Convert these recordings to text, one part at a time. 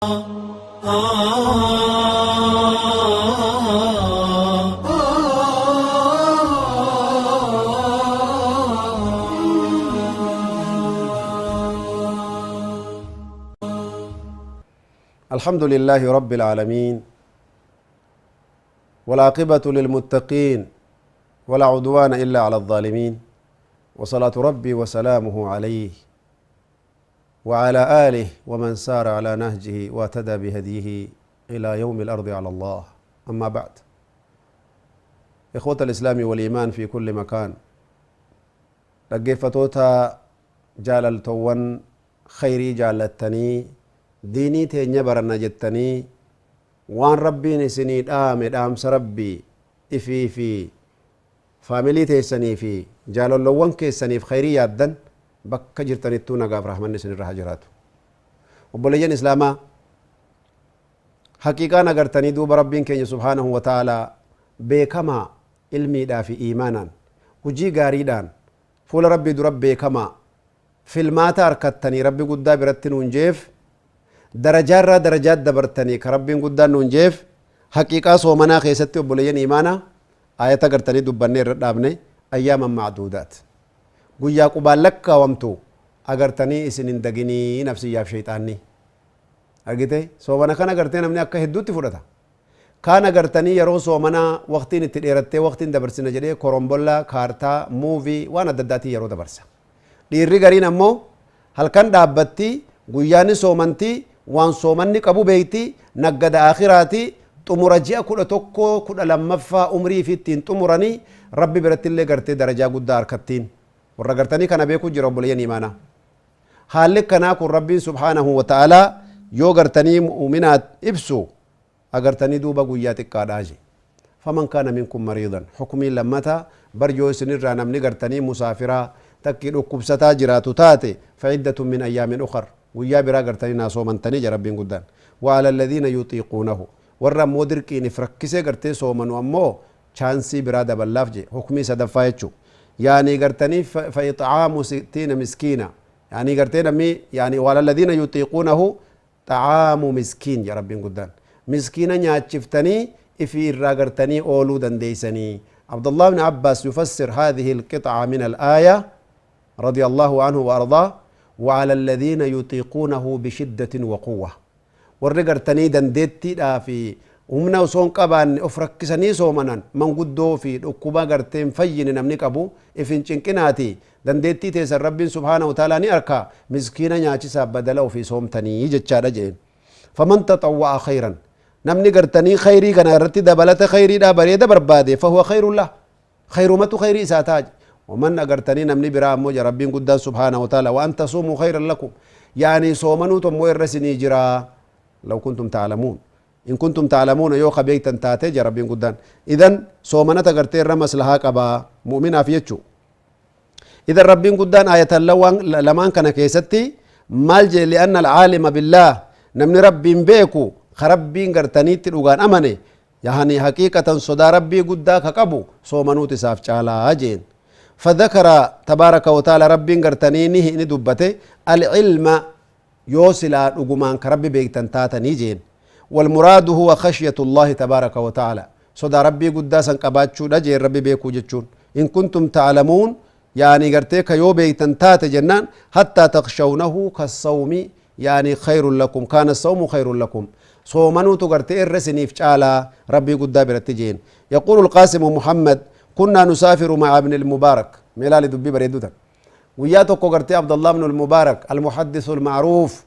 الحمد لله رب العالمين، والعاقبة للمتقين، ولا عدوان إلا على الظالمين، وصلاة ربي وسلامه عليه وعلى آله ومن سار على نهجه واهتدى بهديه إلى يوم الأرض على الله. أما بعد، إخوة الإسلام والإيمان في كل مكان، dhaggeeffatoota jaalaltoowwan khayrii jaallattanii diinii teenya baranna jettanii waan Rabbiin isinii dhaame, dhaamsa Rabbii ifii fi faamilii teessanii fi jaalallowwan keessaniif khayrii yaaddan, bakka jirtanittuu nagaaf rahmanni isinirra haa jiraatu. Obboleeyyan Islaamaa, haqiiqaan agartanii duuba Rabbiin keenya subhaanahu wa ta'aalaa beekamaa ilmiidhaa fi iimaanaan, hujii gaariidhaan fuula Rabbii dura beekamaa filmaata harkattanii Rabbi guddaa biratti nuun jeef, darajaarraa darajaat dabartanii ka Rabbiin guddaan nuun jeef. Haqiiqaa soomanaa keessatti, obboleeyyan iimaanaa, ayata gartanii dubbannee irra dhaabne, أياما معدودات, guyyaa qubaan lakkaawamtu agartanii isin hin daginii nafsiyyaaf shayxaanni. Argite, soomana kana agartee namni akka hedduutti fudhata. Kaan agartanii yeroo soomanaa waqtiin itti dheerattee waqtiin dabarsina jedhee korombollaa, kaartaa, movie, waan adda addaatiin yeroo dabarsa. Dhiirri gariin ammoo halkan dhaabbatti, guyyaani soomantii, waan soomanni qabu beeyti, naggada akhiraati, xumura ji'a 11 12ffaa umrii fi ittiin xumuranii Rabbi biratti illee gartee darajaa guddaa harkattiin. Warra gartanii kana beekuu jira. Obboleeyyan imaanaa, haalli kanaa kun Rabbiin subhaanahu wa ta'aalaa yoo gartanii mu'uminaat ibsu agartanii duuba guyyaa xiqqaadhaa je. فمن كان منكم مريضا, xukumiin lammataa bar yoo isinirraa namni gartanii musaafiraa takkii dhukkubsataa jiraatu taate, فعدة من أيام أخر, guyyaa biraa gartanii naa soomantanii ja Rabbiin guddaan. وعلى الذين يطيقونه, warra ammoo dirqiinif rakkisee gartee soomanu ammoo chance biraa daballaaf je, hukmii sadaffaa jechuu. Yaanii gartanii فإطعام 60 مسكينا, yaanii gartee namni yaanii وعلى الذين يطيقونه طعام مسكين ja Rabbiin guddaan, miskiina nyaachiftanii ifii irraa gartanii ooluu dandeeysanii. عبد الله بن عباس يفسر هذه القطعة من الآية رضي الله عنه وأرضاه: وعلى الذين يطيقونه بشدة وقوة, warri gartanii dandeettiidhaa fi humna osoo hin qabaanne of rakkisanii soomanan, manguddoo fi dhukkuba gartee hin fayyine namni qabu, if hin cinqinaati, dandeettii teessan Rabbiin subhaanahu wa ta'aalaa ni arka, miskiina nyaachisaa badala ofii soomtanii jechaadha jeen. فمن تطوع خيرا, namni gartanii khayrii kana irratti dabalata khayriidhaa bareeda barbaade, فهو خير له, khayrumatu khayrii isaa ta'a. ومن agartanii namni biraa ammoo ja Rabbiin guddaan subhaanahu wa ta'ala, وأن تصوموا خيرا لكم, yaani soomanuutu ammoo irra isinii jiraa, لو كنتم تعلمون, إن كنتم تعلمون, yoo ka beektan taate ja Rabbiin guddaan. Idan soomanata gartee irra maslahaa qabaa mu'minaaf jechuu. Idan Rabbiin guddaan ayatan lamaan kana keessatti maal jee? لأن العالم بالله, namni Rabbiin beeku, ka Rabbiin gartaniitti dhugaan amane, yani haqiiqatan sodaa Rabbii guddaa ka qabu, soomanuut isaaf caalaa jeen. فذكر تبارك وتعالى, Rabbiin gartanii ni dubbate العلم, yoo silaa dhugumaan ka Rabbi beektan taatanii jeen. والمراد هو خشية الله تبارك وتعالى, sodaa Rabbii guddaa san qabaachuudha jeen Rabbi beekuu jechuun. إن كنتم تعلمون, yaani gartee ka yoo beektan taate jennaan, حتى تخشونه كالصوم, yaani خير لكم, كان الصوم خير لكم, soomanuutu gartee irra isiniif caalaa Rabbii guddaa biratti jeen. يقول القاسم محمد: كنا نسافر مع ابن المبارك. Meelaali dubbii bareedduta. Guyyaa tokko gartee Abdallah ibn المبارك المحدث المعروف,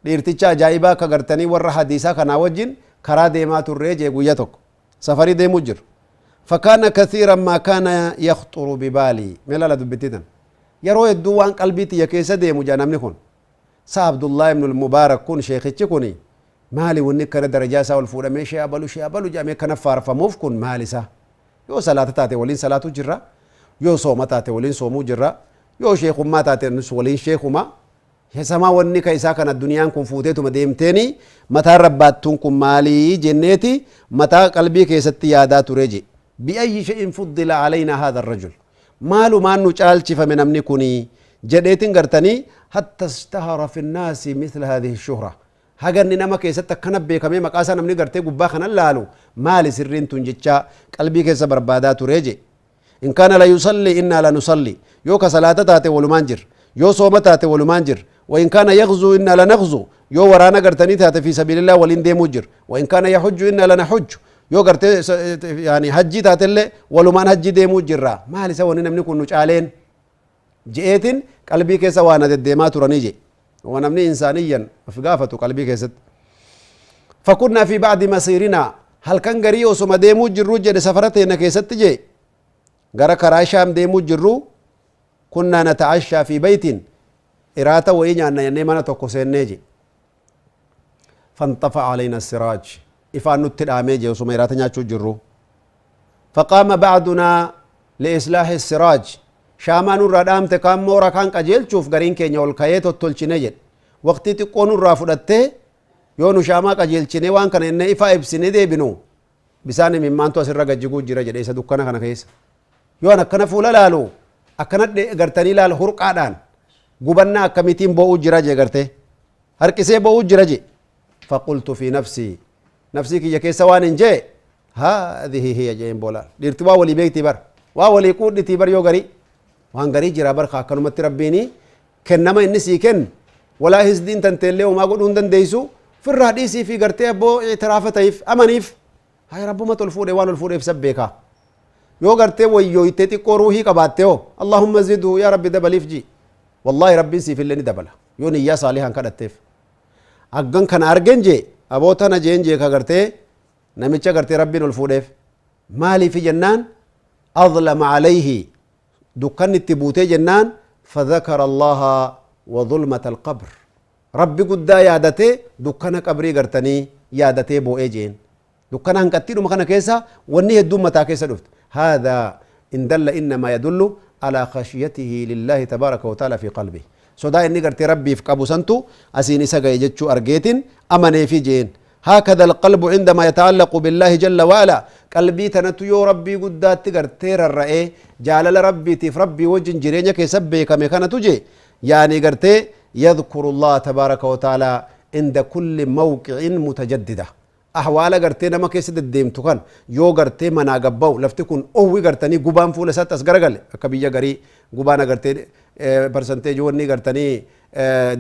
dhiirticha ajaa'ibaa akka gartanii warra hadiisaa kanaa wajjin karaa deemaa turree jee. Guyyaa tokko safarii deemuu jiru. فكان كثيرا ما كان يخطر ببالي, meelaala dubbittitan, yeroo hedduu waan qalbii tiyya keessa deemu jaa namni kun, sa Abdullah ibn المبارك kun, sheekichi kun maali? Wanni akkana darajaa isaa ol fuudhamee shee abalu shee abalu jedhamee kana faarfamuuf kun maali isa? Yoo salaata taate waliin salaatu jirra, yoo sooma taate waliin soomuu jirra, yoo sheekummaa taate nus waliin sheekuma samaa. Wanni ka isaa kana duniyaan kun fuuteetuma deemteeni mataan rabbaattuun kun maalii jenneeti mataa qalbii keessatti yaadaa ture je. بأي شيء فضل علينا هذا الرجل, maalumaan nu caalchifame namni kuni jedheetin gartanii, حتى اشتهر في الناس مثل هذه الشهرة. Haganni nama keessatti akkana beekamee maqaa isaa namni gartee gubbaa kana laalu maali sirriin tun jechaa qalbii keessa barbaadaa turee je. In kaana la yusalli innaa la nusalli, yoo ka salaata taate walumaan jir, yoo sooma taate walumaan jir. Wa in kaana yaghzuu innaa la naghzuu, yoo waraana gartanii taate fi sabiilillah waliin deemuu jir. Wa in kaana yahujju innaa la nahujju, yoo gartee yaani hajjii taatellee walumaan hajjii deemuu jirra. Maal isa wanni namni kun nu caaleen je'eetiin qalbii keessa waan deddeemaa turanii je. Namni insaaniyyan of gaafatu qalbii keessatti. Fakunnaa fi ba'di masiirinaa, halkan garii osoma deemuu jirruu jedhe safara teenya keessatti je, gara karaa Shaam deemuu jirru, kunnaa nata'ashaa fi baytin, iraata wayii nyaanna jennee mana tokko seennee je. Fanxafa alayna siraaj, ifaan nutti dhaamee je osoma iraata nyaachuu jirru. Faqaama ba'dunaa liislaahi siraaj, shaamaa nurraa dhaamte kaan moora kaan qajeelchuuf gariin keenya ol ka'ee tottolchine jedhe. Waqtii xiqqoo nurraa fudhattee yoo nu shaamaa qajeelchine waan kana inni ifaa ibsine deebinu bisaan imimmaantu asirra gajjiguu jira jedhe. Isa dukkana kana keessa yoo an akkana fuula laalu akkana gartanii laalu hurqaadhaan gubannaa akkamitiin boo'uu jira jee, gartee harqisee boo'uu jira je. Faqultu fi nafsii, nafsii kiyya keessa waan hin jee, haadhihi hiya jeen boolaan dhiirti waa walii beektii bar, waa walii quudhitii bar, yoo garii waan garii jira bar akkanumatti rabbiini kennama inni sii kennu walaa hisdiin tanteellee homaa godhuu hin dandeeysu firraa dhiisii fi gartee abboo itiraafa ta'if amaniif hay rabbumatu ol fuudhe waan ol fuudheef sab beekaa. Yoo gartee wayyooytee xiqqoo ruuhii qabaatte hoo, allahumma zidhu yaa rabbi dabaliif ji, wallaahi rabbiin siif illee ni dabala yoo niyyaa saalihaan kadhatteef. Aggan kana argen jee, aboo tana jeen jee, ka gartee namicha gartee rabbiin ol fuudheef maaliifi jennaan adlama alayhi, dukkanni itti buutee jennaan, fadhakara allaha wa dhulmata alqabr, rabbi guddaa yaadatee dukkana qabrii gartanii yaadatee boo'ee jeen. Dukkana hanqattiidhuma kana keessa wanni hedduun mataa keessa dhufte. Haadha in dalla innamaa yadullu alaa khashyatihi lillahi tabaaraka wa ta'ala fi qalbihi, sodaa inni gartee rabbiif qabu santu asiin isa gahe jechuu argeetiin amaneefi jeen. هكذا القلب عندما يتعلق بالله جل وعلا، قلبي تنتو يو ربي قدات غرتير الرأي جالل ربي تيف ربي وجن جرينيا كيسبي كما كانت تجي يعني غرتي يذكر الله تبارك وتعالى عند كل موقع متجددة أحوال غرتي نما كيس الديم تكن يو غرتي منا غباو لفتكون أوي غرتني غبان فول سات أسغرغل كبيا غري غبانا غرتي برسنتيج وني غرتني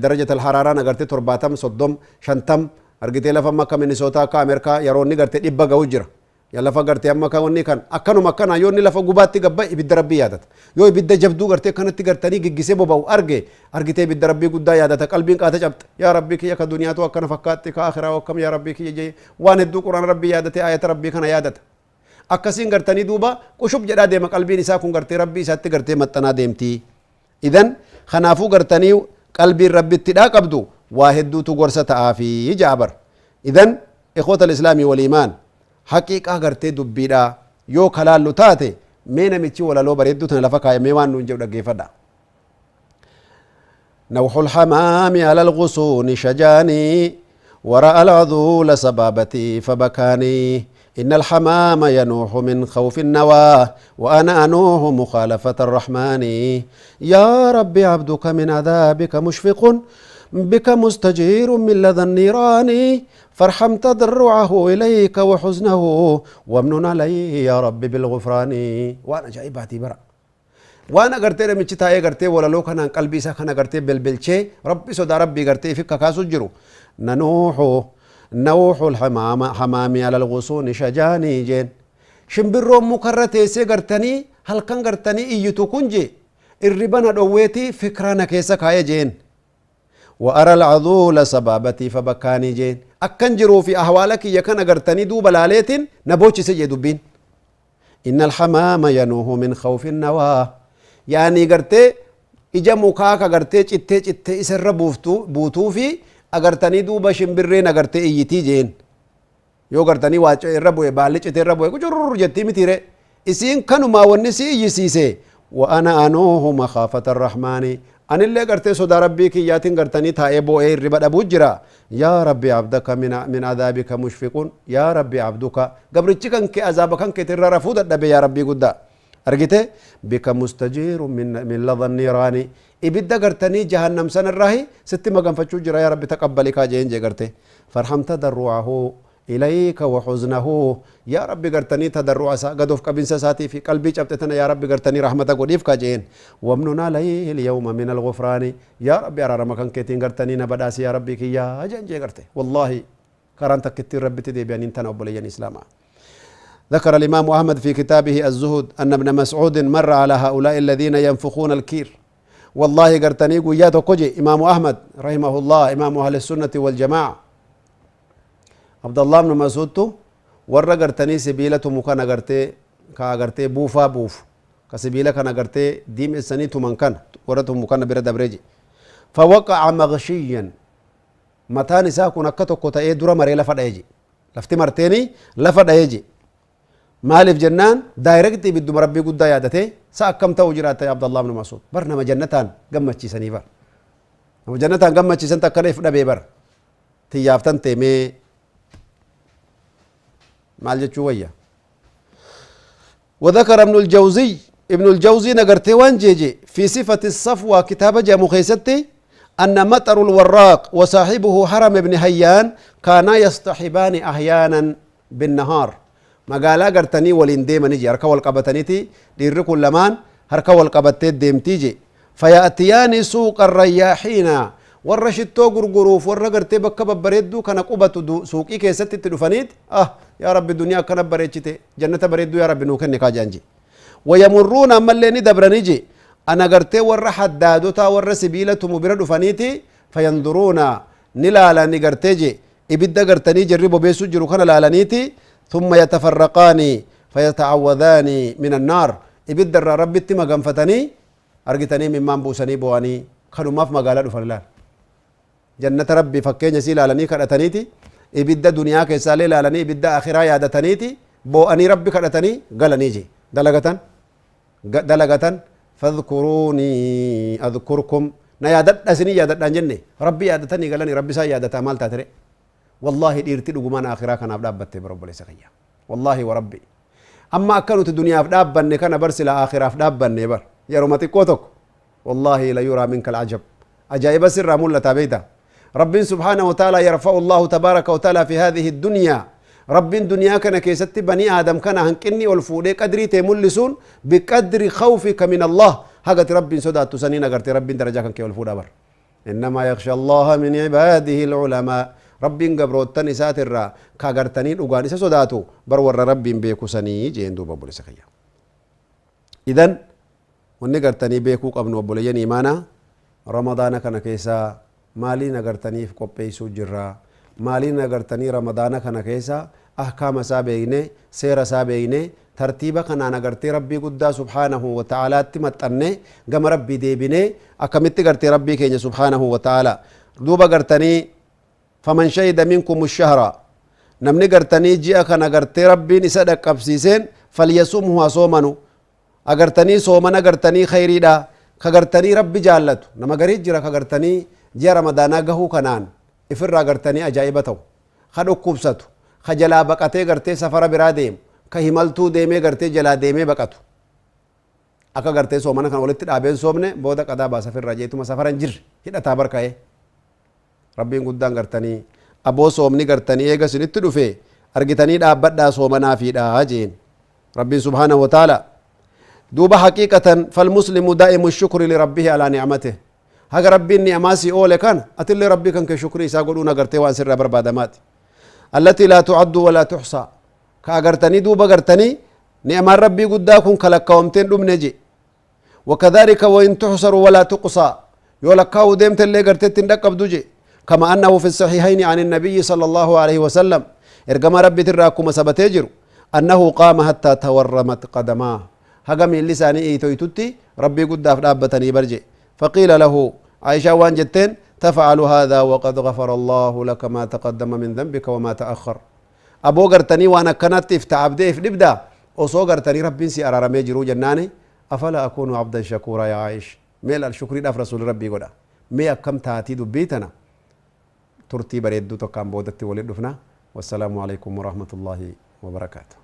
درجة الحرارة غرتي 70 30 50 argitee lafa amma akka Minisootaa akka Ameerikaa yeroo inni gartee 100 ga'u jira. Ya lafa gartee amma kan wanni kan akkanuma akkana yoo inni lafa gubaatti gabba ibidda rabbii yaadata. Yoo ibidda jabduu gartee akkanatti gartanii giggisee boba'u arge argitee ibidda rabbii guddaa yaadata, qalbiin qaata cabxe. Yaa rabbii kiyya, ka duniyaatu akkana fakkaatti, ka akhiraa akkam yaa rabbii kiyya jee waan hedduu quraana rabbii yaadate, ayata rabbii kana yaadata. Akkasiin gartanii duuba qushub jedhaa deema, qalbiin isaa kun gartee rabbii isaatti gartee maxxanaa deemti. Idan kanaafuu gartanii qalbiin rabbitti dhaa qabdu waa hedduutu gorsa ta'aafi jaabar. Idan ikhwata alislaamii waliimaan, haqiiqaa gartee dubbiidha yoo kalaallu taate, mee namichi walaloo bareedduu tana lafa kaayamee waan nuun jedhu dhaggeeffadha. نوح الحمام على الغصون شجاني ورأى العذول سبابتي فبكاني، إن الحمام ينوح من خوف النوى وأنا أنوح مخالفة الرحمن، يا رب عبدك من عذابك مشفق بك مستجير من لدى النيران، فارحم تضرعه إليك وحزنه وامنن عليه يا رب بالغفران. وأنا جايباتي برا وأنا قرتي لمشي تاي قرتي ولا لو كان قلبي سخن قرتي بلبلشي ربي صدا ربي قرتي فيك كاسو جرو ننوح نوح الحمام حمامي على الغصون شجاني جين شمبرو مكرتي سي قرتني هل كان قرتني إيتو كنجي الربنا دويتي فكرنا كيسا كايا جين وأرى العذول سبابتي فبكاني جين أكن جرو في أحوالك يكن قرتني دوب لاليتين نبوتش سجي دبين. إن الحمام ينوه من خوف النواه يعني قرتي إجا مكاكا قرتي چتي چتي إسر بوتو في أغرتني دوبا شمبرين أغرتي إيتي جين يو قرتني واچ الربو بالي چتي الربو كجرر جتي متيري إسين كانوا ما ونسي يسيسي وأنا أنوه مخافة الرحمن أن اللي قرتي صدى ربي كي ياتين قرتني تائبو إيه الربا أبو جرا يا ربي عبدك من عذابك مشفقون يا ربي عبدك قبرتش كان كي عذابك كان كي ترى رفوض النبي يا ربي قد أرجته بك مستجير من لظى النيران. Ibidda gartanii jahannam sanarraahi sitti maganfachuu jira yaa rabbi taqabbali kaa jeen jee garte farham tadarru'ahu إليك وحزنه يا ربي قرتني تضرع قدوف قبن ساتي في قلبي جبتتنا يا ربي قرتني رحمتك وديف كاجين ومننا عليه اليوم من الغفران يا ربي أرى مكان كتين قرتني نبداسي يا ربي كي يا جن جي قرتي والله كرانتك كتير ربي تدي بيان انتنا وبليان إسلاما. ذكر الإمام أحمد في كتابه الزهد أن ابن مسعود مر على هؤلاء الذين ينفخون الكير. والله قرتني قياتو كوجي إمام أحمد رحمه الله إمام أهل السنة والجماعة عبد الله بن مسعود ورا قرتني سبيلة مكان قرتي كا قرتي بوفا بوف كسبيلة كان قرتي ديم السني تمن كان ورته مكان برد بريجي فوقع مغشيا متان ساكن كتو كتا اي درا مري لفد ايجي لفتي مرتيني لفد ايجي مالف جنان دايركت بدو ربي قد يادته ساكم تو جرات يا عبد الله بن مسعود برنامج جنتان قمتشي سني بر جنتان قمتشي سنت كنيف دبي بر تيافتن تيمي مال جتشوية. وذكر ابن الجوزي ابن الجوزي نقرتي وانجيجي في صفة الصفوة كتاب جامو خيستي أن مطر الوراق وصاحبه حرم بن هيان كانا يصطحبان أحيانا بالنهار. مقالا قرتني ولين ديما نجي هركا والقبتنيتي ديركو لمان هركا والقبتي ديمتيجي فيأتيان سوق الرياحين والرشتو غرغروف ورغرتي بكا ببريدو كان قبتو سوقي كيستي تدفنيت يا رب الدنيا كان بريتشتي جنة بريدو يا رب نوكن كاجانجي ويمرون ملني دبرنيجي أنا غرتي ور حدادوتا ور سبيلة مبرد دفنيتي فينظرون نلالا نغرتيجي إبدا غرتني جربو بيسو جرو كان لالانيتي ثم يتفرقان فيتعوذان من النار إبدا رب التما غنفتني أرغتني من مامبوسني بواني كانوا ماف مقالا دفن لال جنة ربي فكين يسيل على نيكا أتنيتي إبدا دنيا كيسالي لالني إبدا آخرة يادتنيتي بو أني ربي كأتني قال نيجي دلغتن دلغتن فاذكروني أذكركم نيادت أسني يادت أنجني ربي يادتني قالني ربي سا يادت مال تاتري والله ديرتي لقمان آخرة كان أبدا بتي برب ليس خيا والله وربي أما أكلت الدنيا أبدا بني كان برسل آخرة أبدا بني بر يا رمتي كوتك والله لا يرى منك العجب عجائب سر مولة تابيتا رب سبحانه وتعالى يرفع الله تبارك وتعالى في هذه الدنيا رب دنيا كان كيست بني آدم كان هنكني والفولي قدري تملسون بقدر خوفك من الله هاجت رب سدات سنين قرت رب درجة كان كي والفودا بر إنما يخشى الله من عباده العلماء رب قبروتني ساتر كاغرتني أوغاني سداتو بر ور رب بيكو سني جين دوبا بولي سخيا إذن ونقرتني بيكو قبن وبوليين إيمانا رمضان كان كيسا مالي نغرتني في قبيسو جرا مالي نغرتني رمضان كان كيسا أحكام سابيني سير سابيني ترتيبا كان نغرتي ربي قد سبحانه وتعالى تمتني قم ربي ديبني أكملت غرتي ربي كين سبحانه وتعالى دوبا غرتني فمن شهد منكم الشهر نمني غرتني جاء كان غرتي ربي نسدق قبسيسين فليصومه صومنو أغرتني صومنا غرتني خيري دا كغرتني ربي جالتو نما غريت جرا كغرتني جاء رمضان غهو كنان إفر غرتني أجايبتو خدو كوبستو خجلا بقته غرتي سفر براديم كهملتو ديمي غرتي جلا ديمي بقتو أكا غرتي صومنا كان ولدت أبين صومني بودا قدا با سفر راجيتو ما سفرن جر هدا تابر كاي ربي قدان غرتني أبو صومني غرتني إيغا سنت دفه أرغتني دابدا صومنا في داجين ربي سبحانه وتعالى دوب حقيقة فالمسلم دائم الشكر لربه على نعمته هاga ربي النعمة سي أولي كان أتلي ربي كان كشكري ساقولون أغرتي وان سر بربادمات التي لا تعد ولا تحصى كأغرتني دوب أغرتني نعمة ربي قداكم كلكومتين دوم نجي وكذلك وإن تحصر ولا تقصى يولكاو ديمت اللي غرتي تندقب دوجي كما أنه في الصحيحين عن النبي صلى الله عليه وسلم إرقم ربي تراكم سبتيجر أنه قام حتى تورمت قدماه هقم اللساني إيتويتوتي ربي قداف دابتني برجي فقيل له عائشة وان جتين تفعل هذا وقد غفر الله لك ما تقدم من ذنبك وما تأخر أبو غرتني وانا كانت افتعبدي في نبدا أصو غرتني ربي سي أرارمي جرو جناني أفلا أكون عبدا شكورا يا عائش ميل الشكر داف رسول ربي قدا مي أكم تاتي دبيتنا ترتي بريدو تقام بودتي ولد دفنا والسلام عليكم ورحمة الله وبركاته.